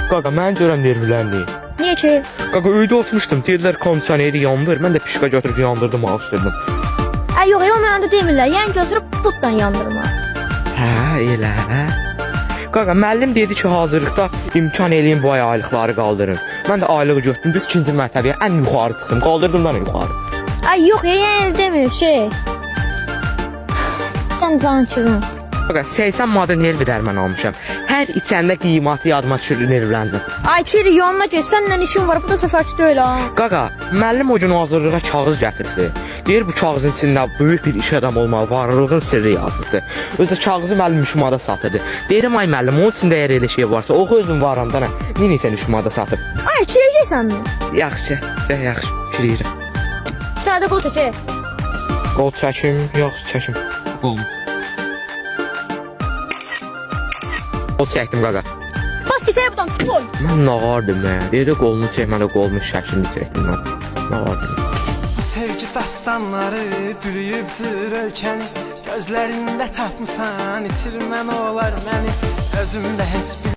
Qaqa, mən görəm nervləndim. Niyə ki? Qaqa, öydə oturmuşdum. Dedilər kondisioneri yandır. Mən də pişka götürüb yandırdım, alışdırdım. Ay yox, yox, mənə də demirlər. Yəni götürüb putla yandırma. Hə, elə. Qaqa, müəllim dedi ki, hazırlıqda imkan eləyin bu ay aylıqları qaldırın. Mən də aylığı götürdüm, düz ikinci mərtəbəyə ən yuxarı çıxdım, qaldırdım da yuxarı. Ay yox, yəni elə demir, şey. Sən danışırsan. Qaqa, 80 manata nerv dərmanı almışam. Hər içəndə qiyməti yadıma düşür, nervləndim. Ay Kiri, yoluna get. Səninlə işim var. Bu da səfərçi deyil ha. Qaqa, müəllim o gün hazırlığa kağız gətirdi. Deyir bu kağızın içində böyük bir iş adamı olmalı, varlığın sirri yazılıbdı. Özü də kağızı müəllim Üşümada satırdı. Deyirəm ay müəllim, onun içində əgər elə şey varsa, oxu özün varamdan nə edirsən Üşümada satıb. Ay kirəcəksənmi? Yaxşı, yaxşı, kirəyirəm. Sən də qol çək. Qol çəkim, yaxşı çəkim. Qol. Qol çəkdim qaqa. Bas getək buradan, tupol. Mən nağardım mən. Dedi qolunu çək, mən də qolumu şəklini çəkdim mən. Nağardım. Sevgi dastanları bürüyübdür ölkəni. Gözlərində tapmısan, itirmən olar məni. Özümdə heç bir